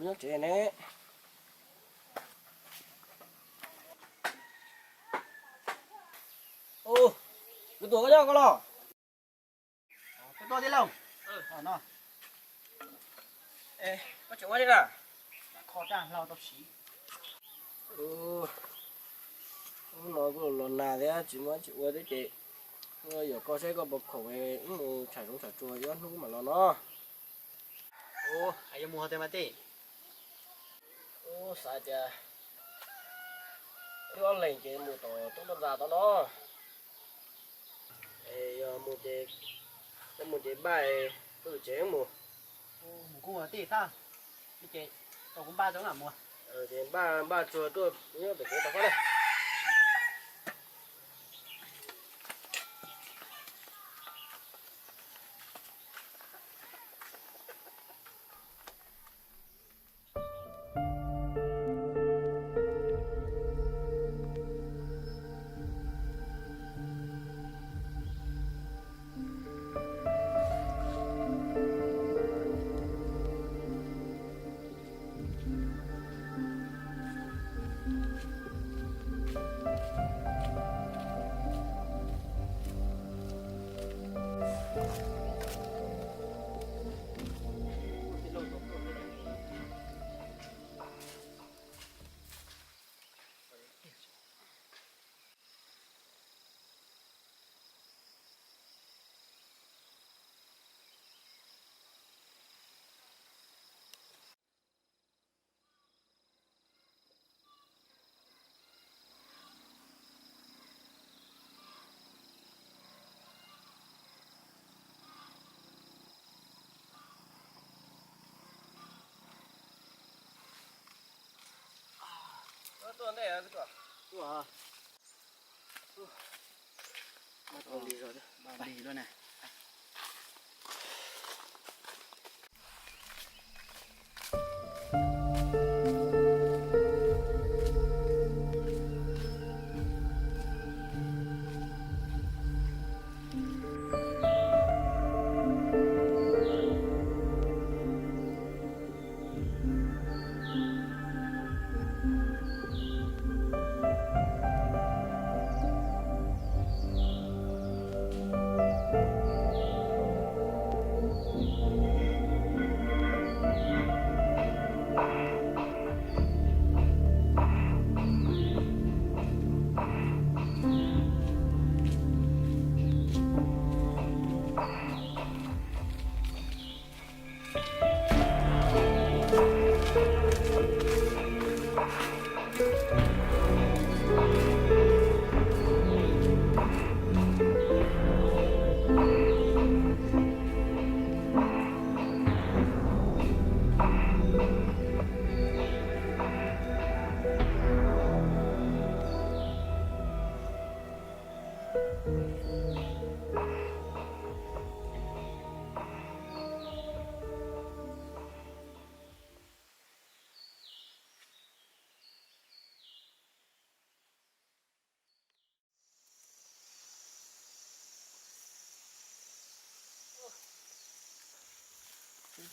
Nyob tsev ne. Ub, kuv tuaj koj nyob koj los. Koj tuaj tij laug. No. Koj tseem ua li na? Kho raj hlau tau siv. Hnub no kuj los nag thiab tsis muaj dab tsi ua thiab ces yuav koj saib koj puas khoom wb mus tsham zoov tsham tsuas ib ob hnub mam los no. Ub, yuav mus hov twg mas tij? Ub, xav tias wb ob leeg ces mus tom tub npaj ntxa tod no. Es yog mus ces, yog mus ces npaj, tuaj tsev mus. Mus kuj mus tij Thaj, ces tau kuv npaj tau mam mus. Ces npaj, npaj tsuag tuaj nyob pem kev tau fab na.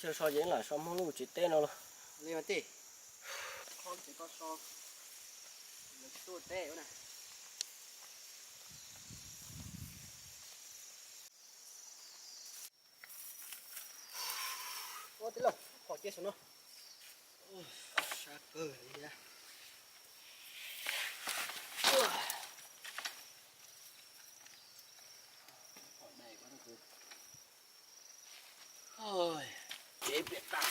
Chaw so ces lam so Hmoob lub tsev teb no los. Li mas tij, kho tsev kho so, lawv tsis tuaj teb na. Ua tij laug, phom cia saum no. Sab kawg li thiab. Tsev piam tas,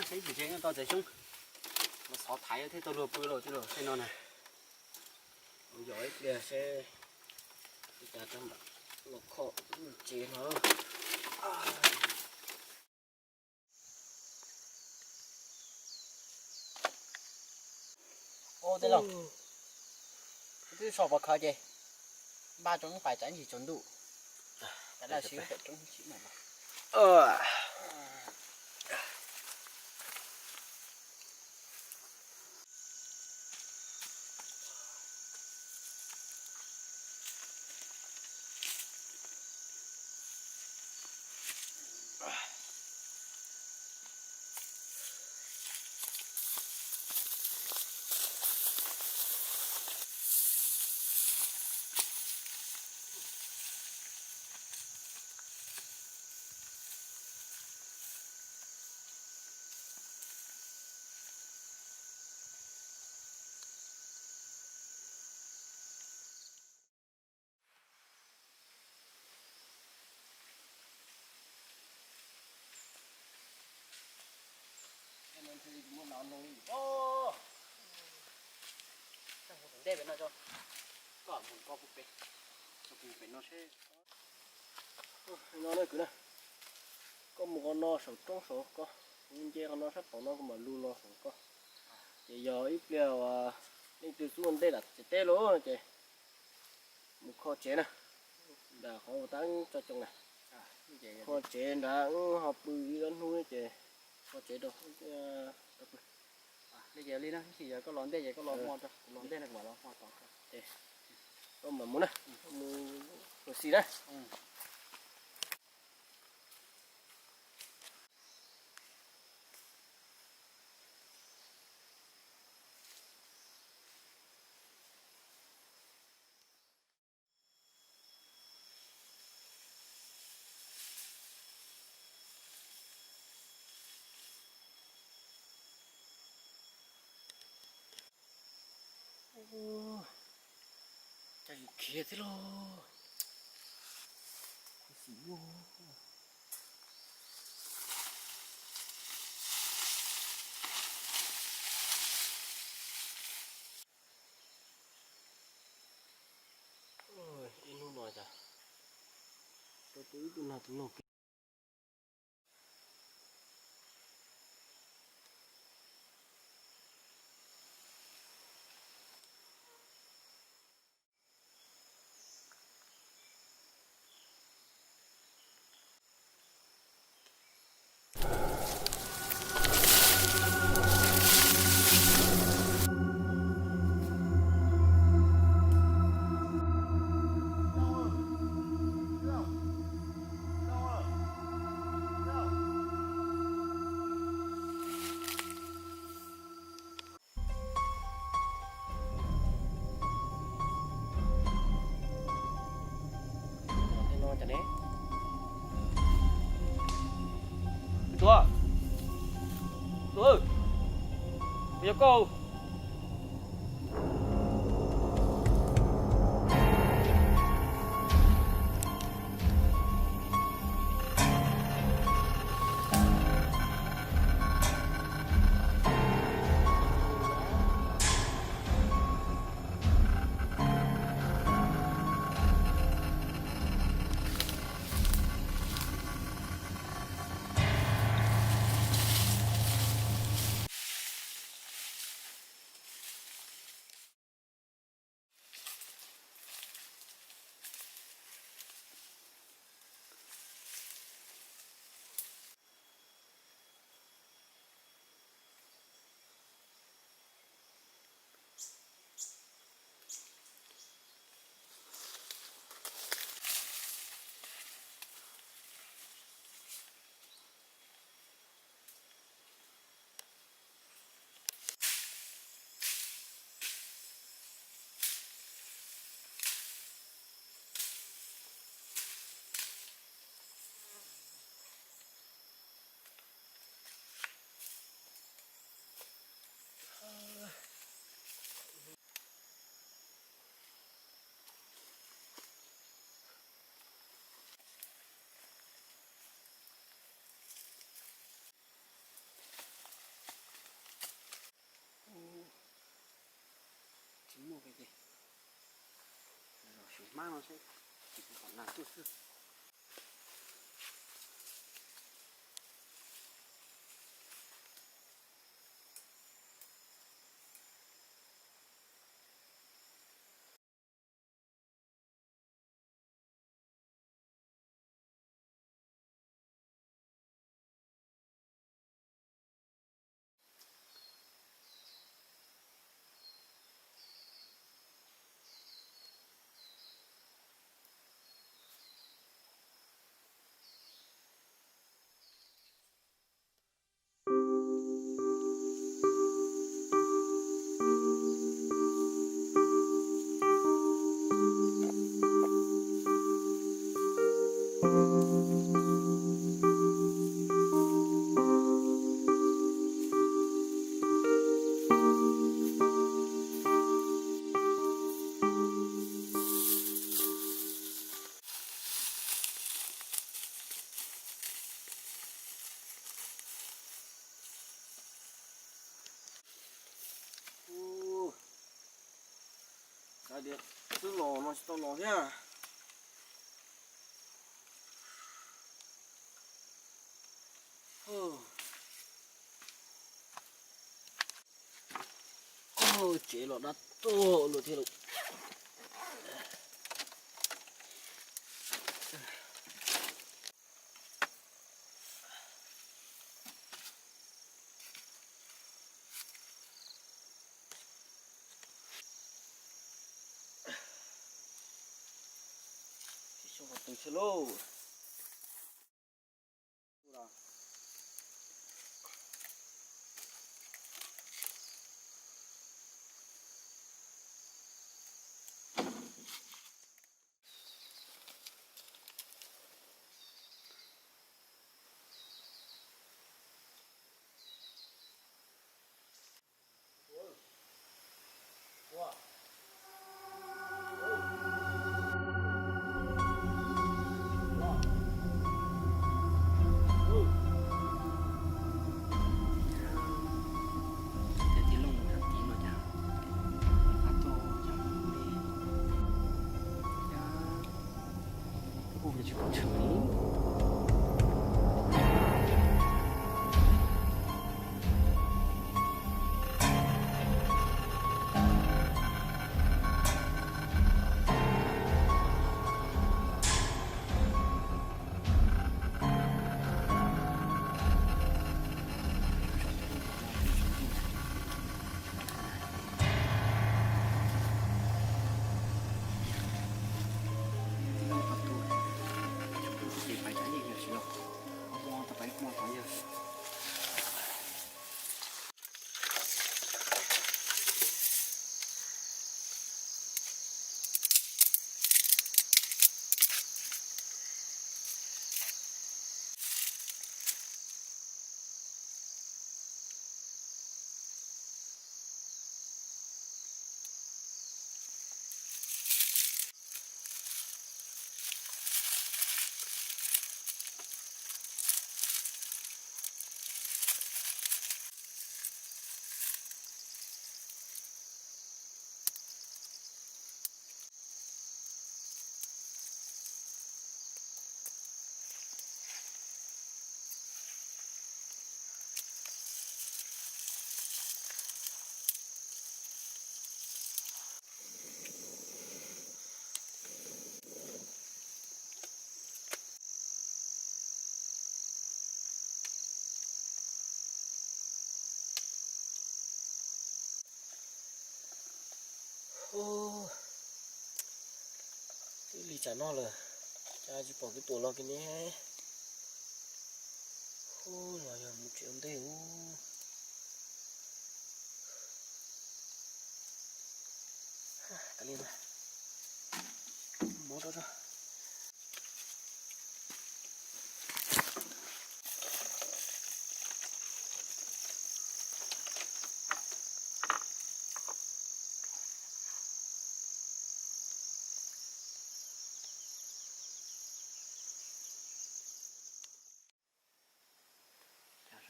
tsev tsis tsev nyob tau tsev xyoob, los xov thaiv thiab tau luag pw los tij laug tej no na. Yog ib pliag seb cas tau mam los kho tsev no. Ua tij laug, twb so pov khawv ces npaj tsoom pais tsam ntsis tsaus ntuj, tas laj siv pem roob tsis mam los. Ntej pem no, koj mus koj pem, pem no seb. No na kwv na, koj mus qhov no saum roob saud koj, kuv nce qhov no sab tod no kuv mam lug los saum koj. Ces yog ib pliag uas leej twg xub ua ntej lam tsev teb lawm ces mus kho tsev na, nram qhov uas tab tso coo na. Kho tsev nrad wb ho pw ib ob hnub ces kho tsev rau tau pw. Li ces li na, tab sis yog koj los ntej ces koj los hmo tso, kuv los ntej no kuv mam los hmo tod. Koj mam mus na, mus ua si na. Cas yuav khiav thiab lauj. Ib hnub no cas rau tus ib tug nag tus noog kiag. Tuav, tuav, kuv yog koj. Tsis muaj li ces los sim hmab no seb, tsis pom nas tuaj xwb. Twb los no tsis tau los thiab. Tsev los dab tuag luaj thiab lauj. Xyov qhov twg thiab lauj. Cov tij laug mus rau tid no cas, qab tuaj cas li, cas kuj tsis pom tshwm li. Ub, tib li tsam no lawm, cas tsis pom kev tuam los kiag ne. Ub, los yog mus tsev ua ntej ub. Kav liam, mov rau rau.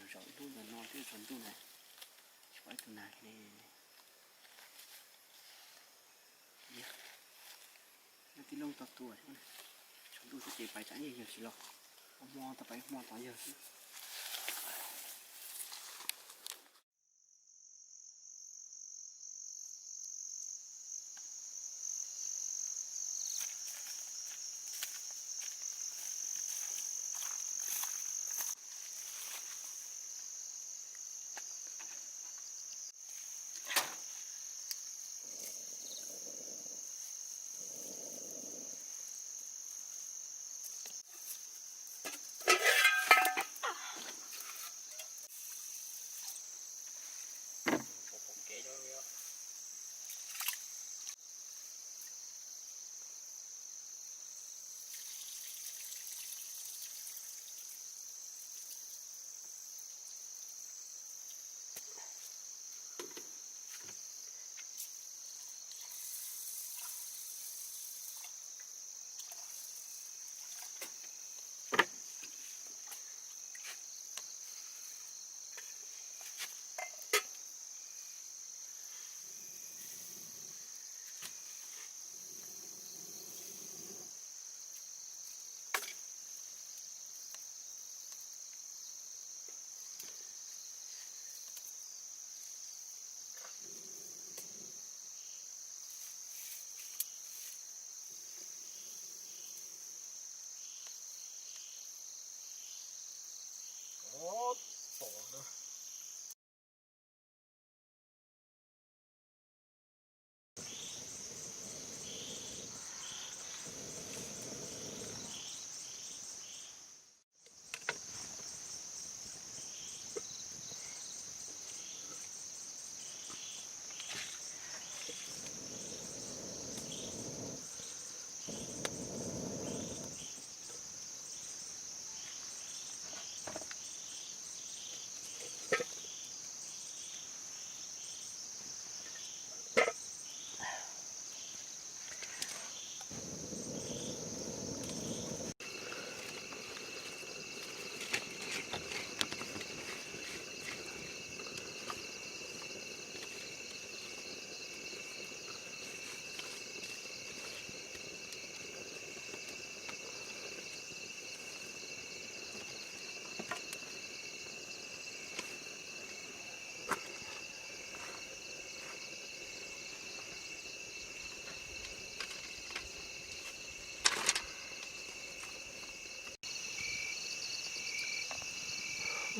Zaum ib hnub ntawm no twb tsaus ntuj lawm, tsis pom ib tug nas li. Yog tij laug tau tuaj, tsaus ntuj xwb ces pais tsam ib yawg tsis los, ua hmo tau pais ua hmo tom yawg xwb.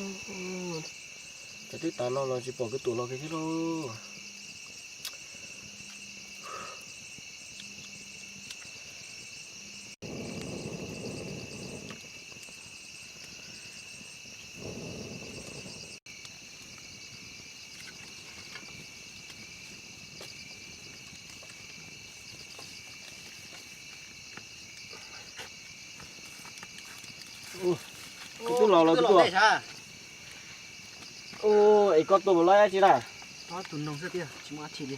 Cov twb tas no los tsis pom kwv tuam los kiag thiab lauj. Koj twb los los koj tuaj. Es koj tuaj mus lawm dab tsi na? Tus noog xwb tiag, tsis muaj dab tsi li.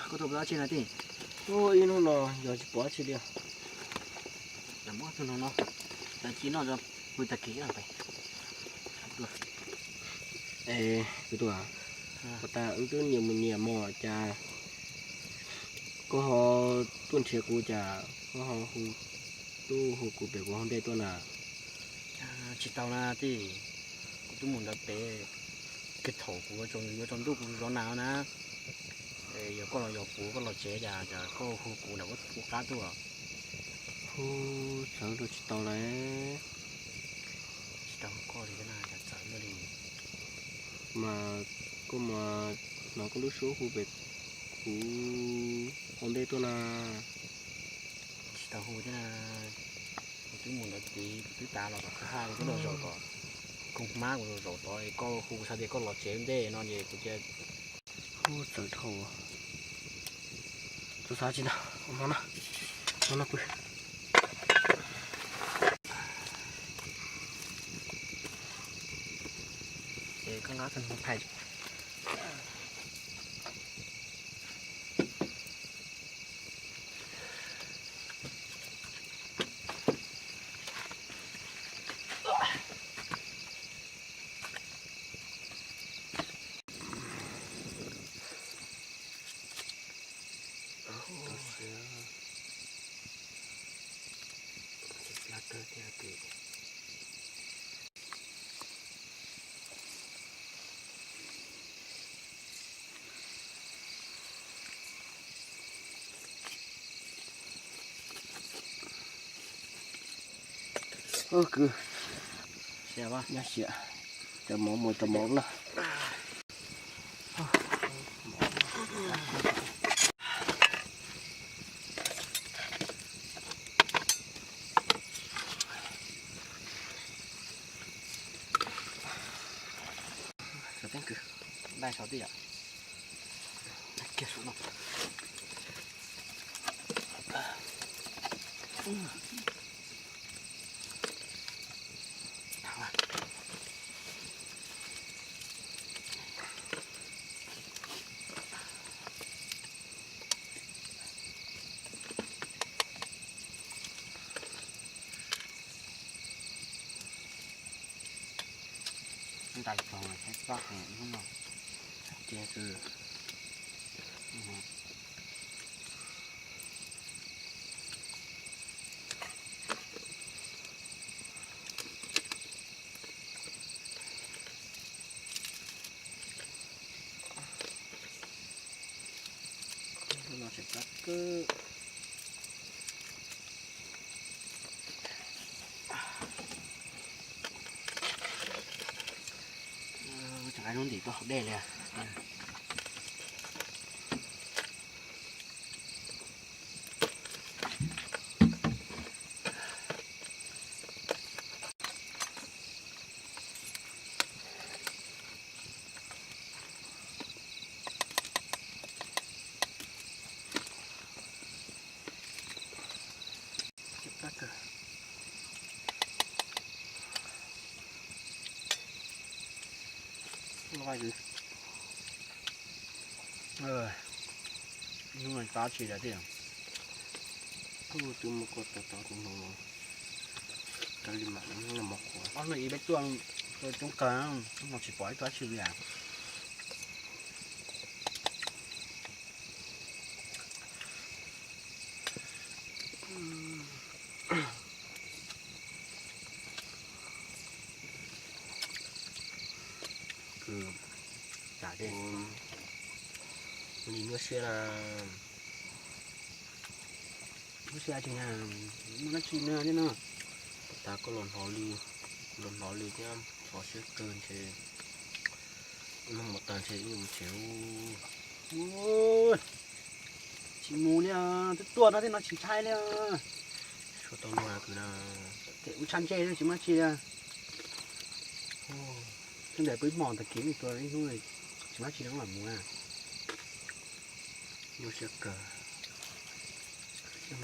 Koj tuaj mus lawm dab tsi na tij? Ib hnub no yog tsis pom dab tsi li. Muab tus noog no, ci noj pw tag kis. Es kuv tuaj, puas tas wb twb nyias mus nyias mos cas koj ho tuaj nrhiav kuv cas koj ho hu, tuaj hu kuv pem kuv hauv ntej tuaj na? Tsis tau na tij, kuv twb mus ntawd pem, kiag thaum kuv yuav tsaus ntuj kuv zov nas na. Yog koj los yog kuv koj los tsev cas koj hu kuv nram ub qab tuaj? Hu txawv los tsis tau lawm. Tsis tau koj li na, cas txawv luaj li. Mas koj mas hnov koj lub suab hu pem kuv hauv ntej tuaj na. Tsis tau hu thiab na, kuv twb mus ntawd tid, kuv twb tav los tom kwj ha, kuv twb los zaum tom koog hmab, kuv los zaum tod, koj hu kuv xav tias koj los tsev ntej no ces kuv cia. Hu txawv dhau, txhob xav tsis ntau, no no, no no pw. Ces koj nqa tus noog phais. Kwv, nyob siab, cov mov mus cov mov na. Dai saum tij yom. Kiag saum no. Ntais tog saib pab heev hnub no. Ces no tseem pab kawg. Tseem nyob ntim tau hauv dej li. Hnub no tab tsis tiag, twb muab koj tau tau tus no, kawg li mas mov qhuav. Ob hnub ib peb tuaj coob kawg, hnub no tsis pom ib tug dab tsi li. Kwv, cas li nyuaj siab na. Xyov muaj dab tsi noj thiab no. Puas tas koj los hnov li, los hnov li thiab, txhov siab kawg ntshe. Noj mov tas ntshe ib nyuag mus tsev. Tsis mus li, twb tuaj no tej no tsis ntshai li. Suav tau luag kwv na. Tes ua tshaj ntsej tsis muaj dab tsi li. Tej ntawd pw ib hmos tag kis mus tua ib hnub tsis muaj dab tsi li mam mus na. Nyuaj siab kawg. Li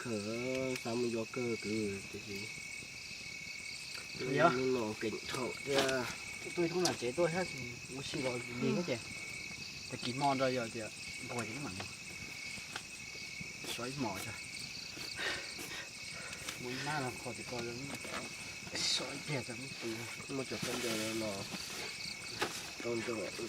kawg, xav mus yuav kawg kwv tiam sis hnub no keem thaum thiab. Tuaj thoob nram tsev tuaj thiab ua si los lig thiab ces tag kis hmo nrog yog tias npog ces wb mam mus. Sov ib hmos tso. Mus nab los qhov tim ko, sov ib pliag tso. Muaj cov khaub ncaws los rau nraum pw.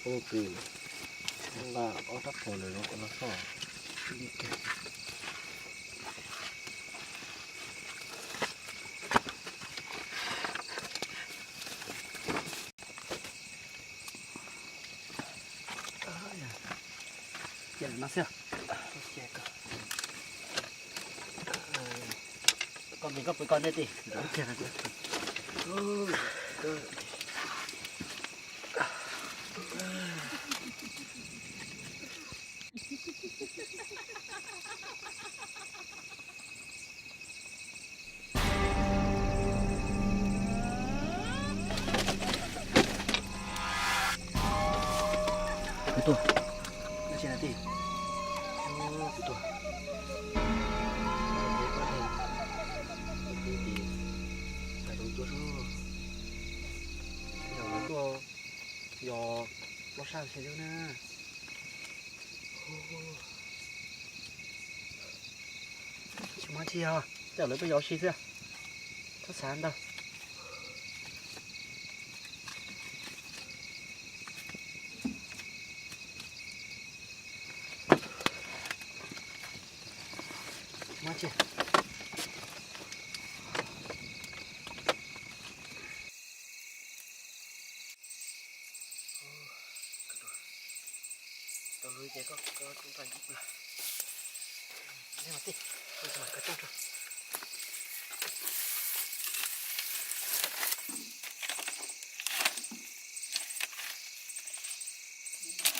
Ua pw, nqa ob rab phom lawm los ua no soj. Cia no xwb. Koj nqis koj pw koj nej ti. Kuv tuaj. Dab tsi na tij? Kuv tuaj. Kuv tuaj. Xav zoo tuaj sub. Yog lawv tuaj yog plob sab xwb na. Tsis muaj dab tsi os, tej lawv tuaj yos si xwb. Txhob xav ntau. Tsis muaj dab tsi. Tau lus ces koj, koj tub npaj ib plag. Nej mas tij, koj tsis mam kav rooj tso.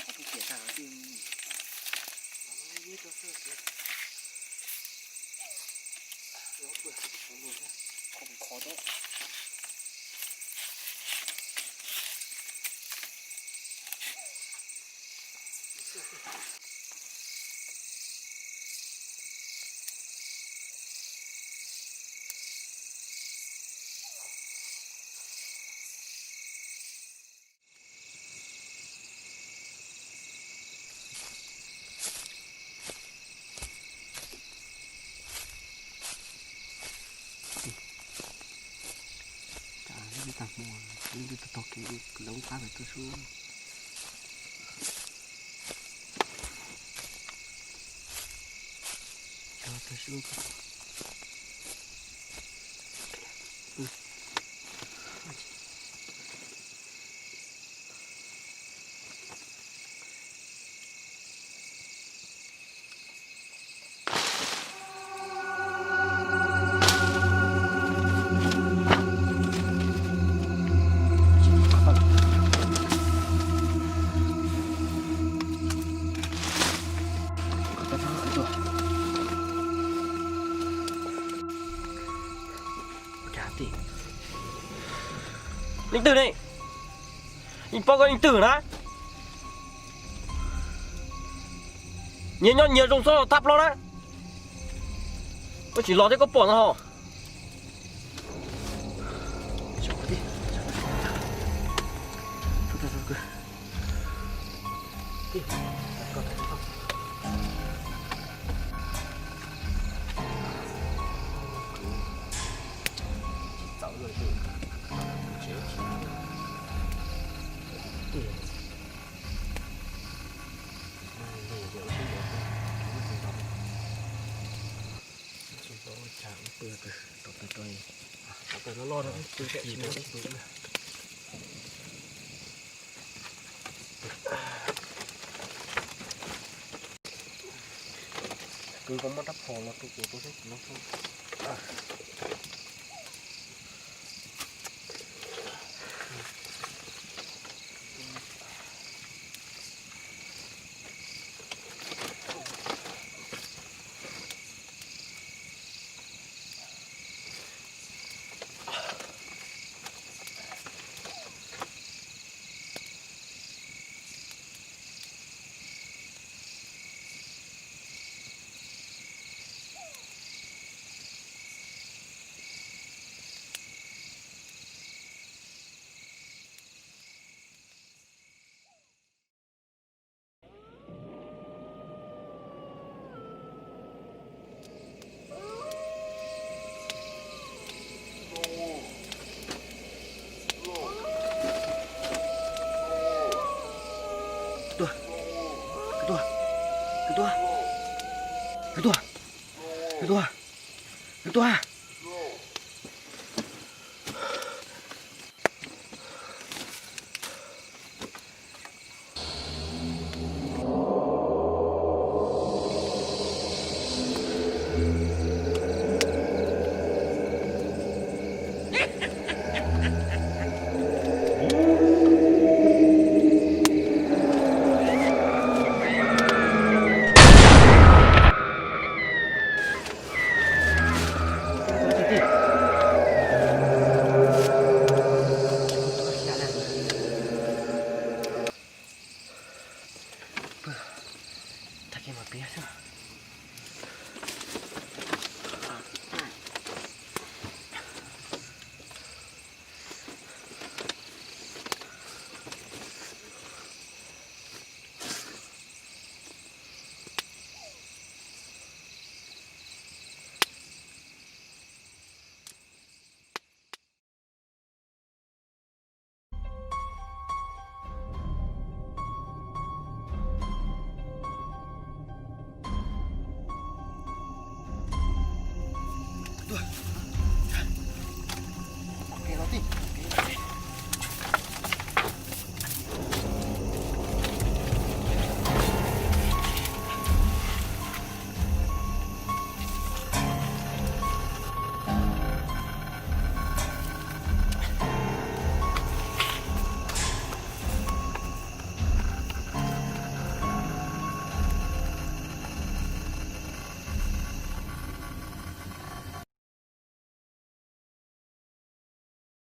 Koj tub tiam tag tij, los no ib rau xwb tias. Los pw, los lus thiab, kho kuv kho tau. Cas lub tag hmo lub ntuj tag tog kev lawv qab pem tuaj sub. Tag sub. Leej twg ne? Yeej paub koj leej twg na. Nyias nyob nyias zoo txhob thab plaub na. Koj tsis los thiab koj pom no ho. Kwv koj muab rab phom los rau kuv, kuv saib kuv no. Kwv tuag, kwv tuag, kwv tuag, kwv tuag, kwv tuag, kwv tuag.